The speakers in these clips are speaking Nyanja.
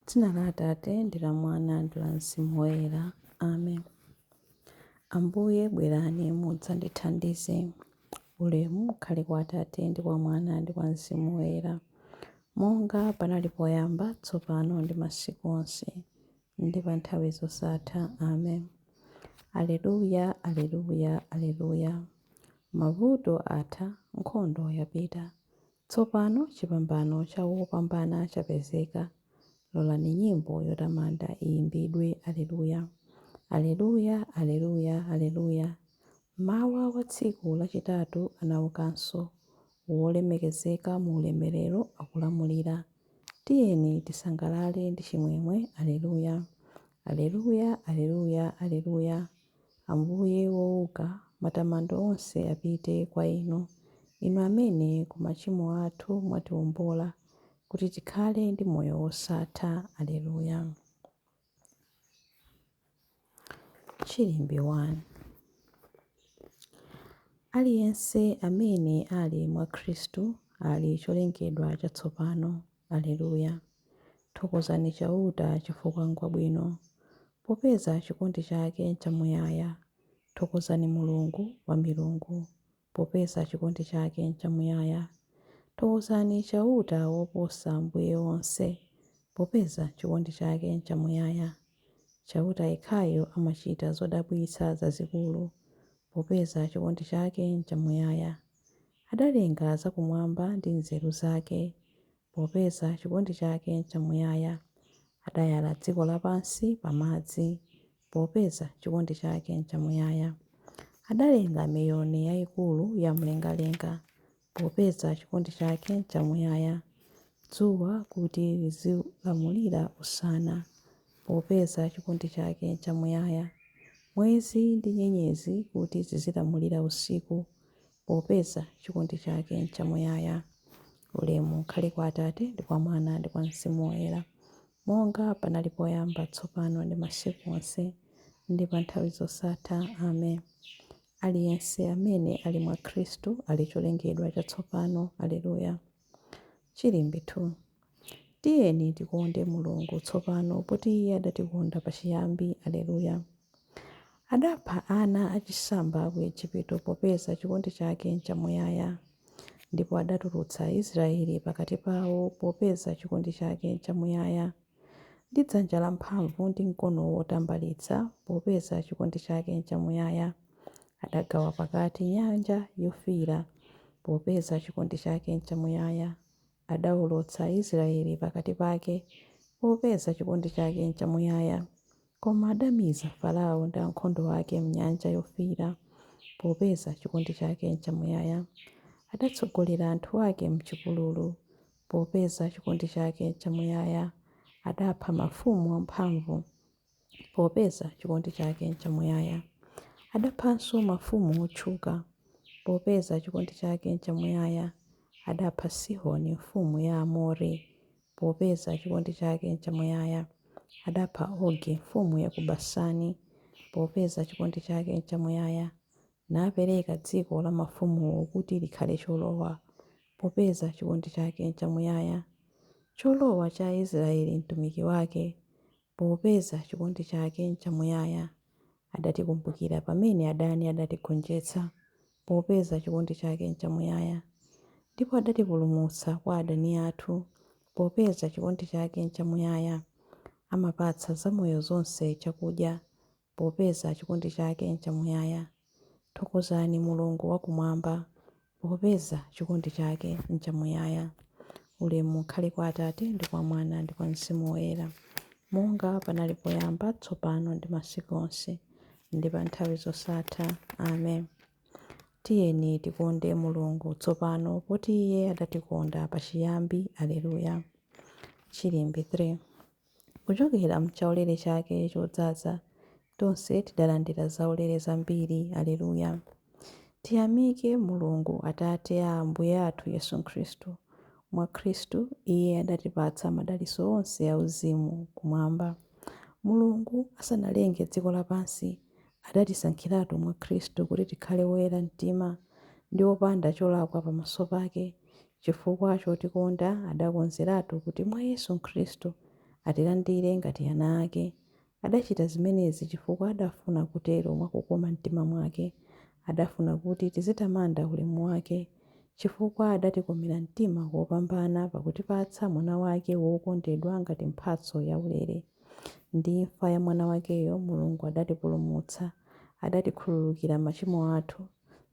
Dzina la Atate ndi la Mwana ndi la Mzimu Woyera. Amen. Ambuye bwerani mudzandithandize. Ulemu ukhale kwa Atate ndi kwa Mwana ndi kwa Mzimu Woyera, monga panali poyamba, tsopano ndi masiku onse, ndi pa nthawi zosatha. Amen. Aleluya, aleluya, aleluya. Mavuto atha, nkhondo yapita. Tsopano chipambano cha wopambana chapezeka. Lolani nyimbo yotamanda iyimbidwe. Aleluya! Aleluya! Aleluya! Aleluya! Mmawa wa tsiku lachitatu anaukanso, wolemekezeka mu ulemerero akulamulira. Tiyeni tisangalale ndi chimwemwe. Aleluya! Aleluya! Aleluya! Aleluya! Ambuye wouka, matamando onse apite kwa Inu, Inu amene ku machimo athu mwatiwombola, kuti tikhale ndi moyo wosatha. Aleluya. Chilimbi 1. Aliyense amene ali mwa Khristu ali cholengedwa chatsopano. Aleluya. Thokozani Chauta chifukwa ngwabwino, popeza chikondi chake nchamuyaya. Thokozani Mulungu wa milungu, popeza chikondi chake nchamuyaya. Thokozani Chauta woposa ambuye onse, popeza chikondi chake nchamuyaya. Chauta yekhayo amachita zodabwitsa zazikulu, popeza chikondi chake nchamuyaya. Adalenga zakumwamba ndi nzeru zake, popeza chikondi chake nchamuyaya. Adayala dziko lapansi pa madzi, popeza chikondi chake nchamuyaya. Adalenga miyoni yaikulu ya mlengalenga, popeza chikondi chake nchamuyaya. Dzuwa kuti lizilamulira usana, popeza chikondi chake nchamuyaya. Mwezi ndi nyenyezi kuti zizilamulira usiku, popeza chikondi chake nchamuyaya. Ulemu ukhale kwa Atate, ndi kwa Mwana, ndi kwa Mzimu Woyera, monga panali poyamba, tsopano, ndi masiku onse, ndi pa nthawi zosatha. Amen. Aliyense amene ali mwa Khristu ali cholengedwa chatsopano. Aleluya. Chilimbi 2. Tiyeni tikonde Mulungu tsopano poti Iye adatikonda pachiyambi. Aleluya. Adapha ana achisamba a ku Ejipito popeza chikondi chake nchamuyaya. Ndipo adatulutsa Aisraele pakati pao popeza chikondi chake nchamuyaya. Ndi dzanja lamphamvu ndi mkono wotambalitsa, popeza chikondi chake nchamuyaya. Adagawa pakati Nyanja Yofiira, popeza chikondi chake nchamuyaya. Adaolotsa Aisraele pakati pake, popeza chikondi chake nchamuyaya. Koma adamiza Farao ndi ankhondo ake m'Nyanja Yofiira, popeza chikondi chake nchamuyaya. Adatsogolera anthu ake m'chipululu, popeza chikondi chake nchamuyaya. Adapha mafumu amphamvu, popeza chikondi chake nchamuyaya. Adaphanso mafumu otchuka, popeza chikondi chake nchamuyaya. Adapha Sihoni mfumu ya Aamori, popeza chikondi chake nchamuyaya. Adapha Ogi mfumu ya ku Basani, popeza chikondi chake nchamuyaya, napereka dziko la mafumuwo kuti likhale cholowa, popeza chikondi chake nchamuyaya, cholowa cha Israele mtumiki wake, popeza chikondi chake nchamuyaya. Adatikumbukira pamene adani adatigonjetsa, popeza chikondi chake nchamuyaya. Ndipo adatipulumutsa kwa adani athu, popeza chikondi chake nchamuyaya. Amapatsa zamoyo zonse chakudya, popeza chikondi chake nchamuyaya. Thokozani Mulungu wakumwamba, popeza chikondi chake nchamuyaya. Ulemu ukhale kwa Atate, ndi kwa Mwana, ndi kwa Mzimu Woyera, monga panali poyamba, tsopano, ndi masiku onse, ndi pa nthawi zosatha. Amen. Tiyeni tikonde Mulungu tsopano poti Iye adatikonda pachiyambi. Aleluya. Chilimbi 3. Kuchokera m'chaulere chake chodzaza, tonse tidalandira zaulere zambiri. Aleluya. Tiyamike Mulungu Atate a Ambuye athu Yesu Khristu. Mwa Khristu Iye adatipatsa madalitso onse auzimu kumwamba. Mulungu asanalenge dziko lapansi, adatisankhiratu mwa Khristu kuti tikhale oyera mtima ndi opanda cholakwa pamaso pake. Chifukwa chotikonda, adakonzeratu kuti mwa Yesu Khristu atilandire ngati ana ake. Adachita zimenezi chifukwa adafuna kutero mwa kukoma mtima mwake. Adafuna kuti tizitamanda ulemu wake, chifukwa adatikomera mtima kopambana pakutipatsa Mwana wake wokondedwa ngati mphatso yaulere. Ndi imfa ya Mwana wakeyo Mulungu adatipulumutsa, adatikhululukira machimo athu.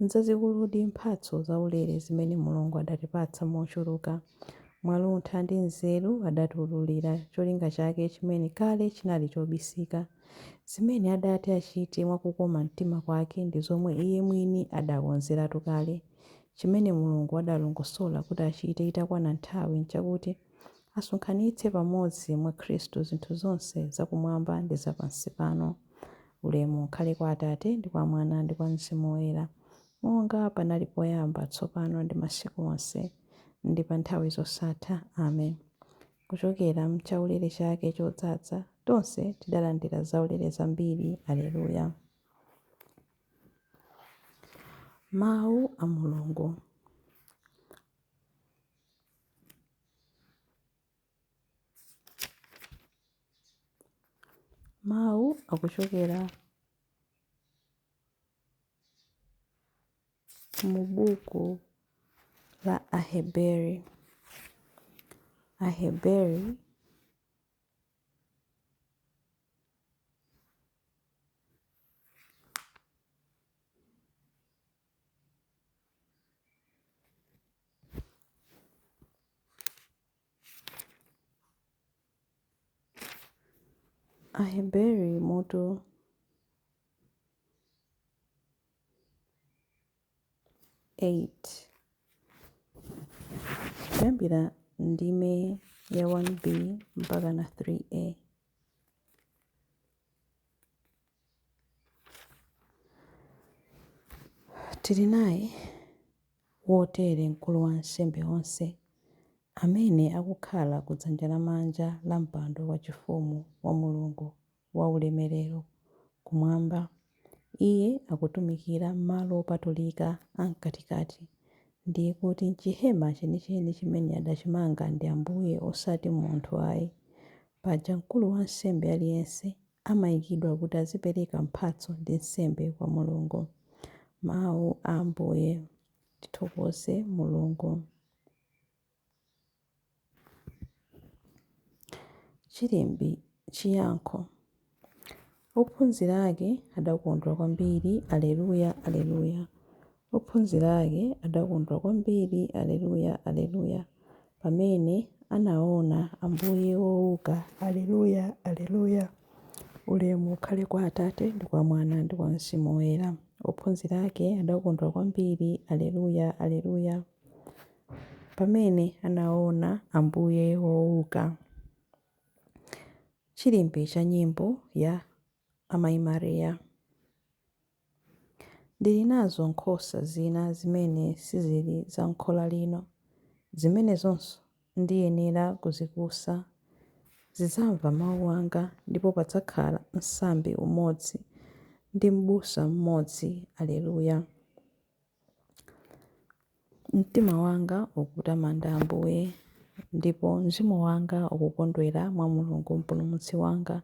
Nzazikuludi mphatso zaulere zimene Mulungu adatipatsa mochuluka. Mwaluntha ndi nzeru adatiwululira cholinga chake chimene kale chinali chobisika. Zimene adati achite mwa kukoma mtima kwake ndi zomwe Iye mwini adakonzeratu kale. Chimene Mulungu adalongosola kuti achite itakwana nthawi nchakuti asonkhanitse pamodzi mwa Khristu zinthu zonse zakumwamba ndi zapansi pano. Ulemu ukhale kwa Atate ndi kwa Mwana ndi kwa Mzimu Woyera, monga panali poyamba, tsopano ndi masiku onse, ndi pa nthawi zosatha. Amen. Kuchokera m'chaulere chake chodzaza, tonse tidalandira zaulere zambiri. Alleluya. Mawu a Mulungu. Mawu akuchokera mu buku la Aheberi. Aheberi Aheberi mutu 8 kuyambira ndime ya 1b mpaka na 3a. Tili naye wotere mkulu wa ansembe onse, amene akukhala ku dzanja lamanja la mpando wachifumu wa Mulungu waulemerero kumwamba. Iye akutumikira m'malo opatulika am'katikati, ndiye kuti m'chihema chenicheni chimene adachimanga ndi Ambuye osati munthu ayi. Paja mkulu wa ansembe aliyense amayikidwa kuti azipereka mphatso ndi nsembe kwa Mulungu. Mawu a Ambuye. Tithokoze Mulungu. Chilimbi chiyankho. Ophunzira ake adakondwa kwambiri. Alleluya, Alleluya. Ophunzira ake adakondwa kwambiri. Alleluya, Alleluya. Pamene anaona Ambuye wouka. Alleluya, Alleluya. Ulemu ukhale kwa Atate ndi kwa Mwana ndi kwa Mzimu Woyera. Ophunzira ake adakondwa kwambiri. Alleluya, Alleluya. Pamene anaona Ambuye wouka. Chilimbi cha nyimbo ya Amayi Mariya. Ndili nazo nkhosa zina zimene sizili za m'khola lino. Zimenezonso ndiyenera kuzikusa. Zidzamva mawu anga, ndipo padzakhala msambi umodzi ndi m'busa mmodzi. Alleluya. Mtima wanga ukutamanda Ambuye, ndipo mzimu wanga ukukondwera mwa Mulungu Mpulumutsi wanga,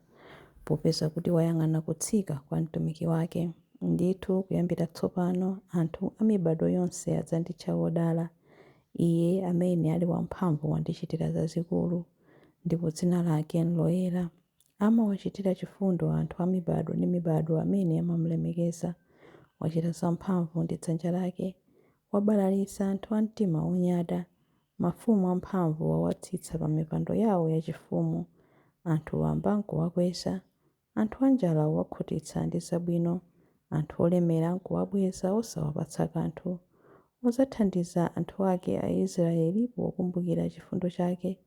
popeza kuti wayang'ana kutsika kwa mtumiki wake. Ndithu kuyambira tsopano anthu a mibadwo yonse adzanditcha wodala. Iye amene ali wamphamvu wandichitira zazikulu, ndipo dzina lake nloyera. Amawachitira chifundo anthu a mibadwo ndi mibadwo amene amamulemekeza. Wachita zamphamvu ndi dzanja lake, wabalalitsa anthu a mtima wonyada. Mafumu amphamvu wawatsitsa pa mipando yawo yachifumu, anthu wamba nkuwakweza. Anthu anjala wawakhutitsa ndi zabwino, anthu olemera nkuwabweza osawapatsa kanthu. Wadzathandiza anthu ake Aisraeli pokumbukira chifundo chake.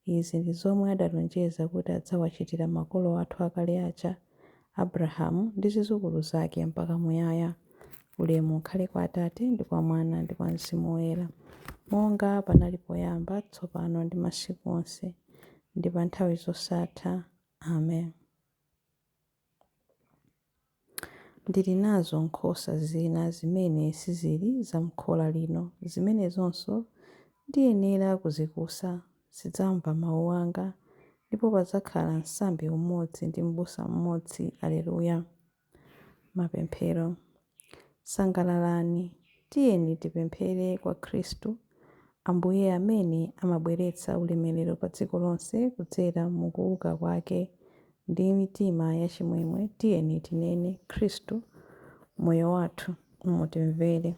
Izi ndi zomwe adalonjeza kuti adzawachitira makolo athu akale aja, Abrahamu ndi zidzukulu zake mpaka muyaya. Ulemu ukhale kwa Atate ndi kwa Mwana ndi kwa Mzimu Woyera, monga panali poyamba, tsopano ndi masiku onse, ndi pa nthawi zosatha. Amen. Ndili nazo nkhosa zina zimene sizili za m'khola lino. Zimenezonso ndiyenera kuzikusa. Zidzamva mawu anga, Ndipo padzakhala msambi umodzi ndi m'busa mmodzi. Aleluya. Mapemphero. Sangalalani, tiyeni tipemphere kwa Khristu, Ambuye amene amabweretsa ulemerero pa dziko lonse kudzera mukuuka kwake. Ndi mitima yachimwemwe tiyeni tinene, Khristu, moyo wathu, mutimvere.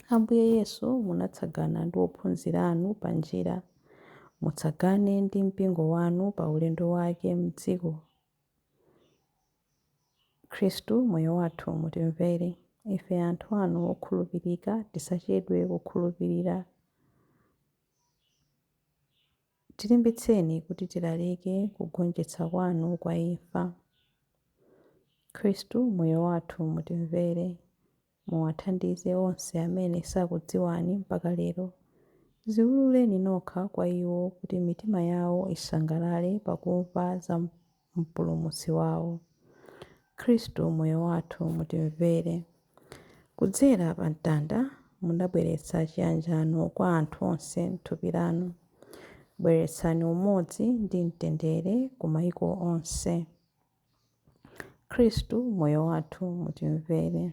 Ambuye Yesu, munatsagana ndi ophunzira anu pa njira. Mutsagane ndi mpingo wanu pa ulendo wake m'dziko. Khristu, moyo wathu, mutimvere. Ife anthu anu okhulupirika tisachedwe kukhulupirira. Tilimbitseni kuti tilalike kugonjetsa kwanu kwa imfa. Khristu, moyo wathu, mutimvere. Muwathandize onse amene sakudziwani mpaka lero. Dziwululeni nokha kwa iwo kuti mitima yawo isangalale pakumva za Mpulumutsi wawo. Khristu, moyo wathu, mutimvere. Kudzera pa mtanda munabweretsa chiyanjano kwa anthu onse m'thupi lanu. Bweretsani umodzi ndi mtendere ku mayiko onse. Khristu, moyo wathu, mutimvere.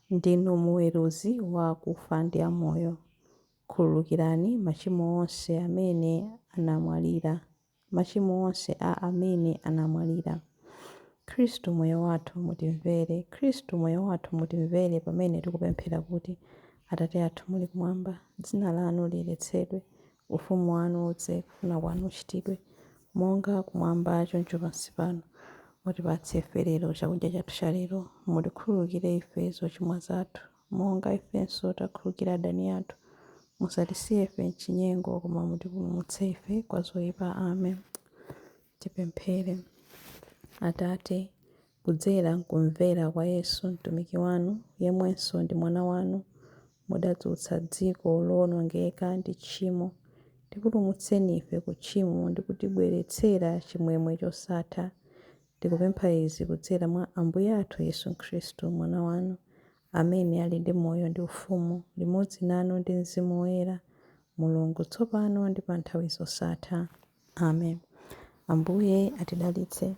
Ndinu muweruzi wa akufa ndi amoyo. Khululukirani machimo onse amene anamwalira. Machimo onse a amene anamwalira. Khristu, moyo wathu, mutimvere. Khristu, moyo wathu, mutimvere pamene tikupemphera kuti, Atate athu muli kumwamba, dzina lanu liyeretsedwe, ufumu wanu udze, kufuna kwanu kuchitidwe, monga kumwamba choncho pansi pano. Mutipatse ife lero chakudya chathu cha lero. Mutikhululukire ife zochimwa zathu, monga ifenso takhululukira adani athu. Musatisiye ife m'chinyengo, koma mutipulumutse ife kwa zoyipa. Amen. Tipemphere. Atate, kudzera mkumvera kwa Yesu mtumiki wanu, yemwenso ndi mwana wanu, mudadzutsa dziko lowonongeka ndi tchimo. Tipulumutseni ife ku tchimo ndi kutibweretsera chimwemwe chosatha. Tikupempha izi kudzera mwa Ambuye athu Yesu Khristu, mwana wanu, amene ali ndi moyo ndi ufumu, limodzi nanu ndi Mzimu Woyera, Mulungu tsopano ndi pa nthawi zosatha. Amen. Ambuye atidalitse,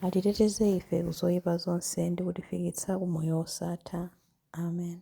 atiteteze ife ku zoyipa zonse ndi kutifikitsa ku moyo wosatha. Amen.